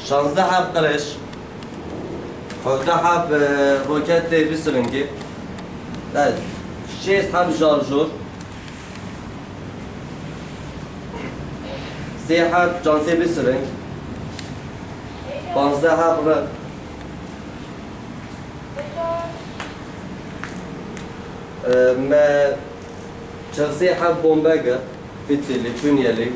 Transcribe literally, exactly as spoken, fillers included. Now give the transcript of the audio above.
Şazdeh heb qirêj, hevdeh heb, e, roketê bîsvingî, e, şêst heb şarjor, sê heb çantê bîsving, panzdeh heb riq, e, me çil sê heb bombe girt, fîtilî, tunelî.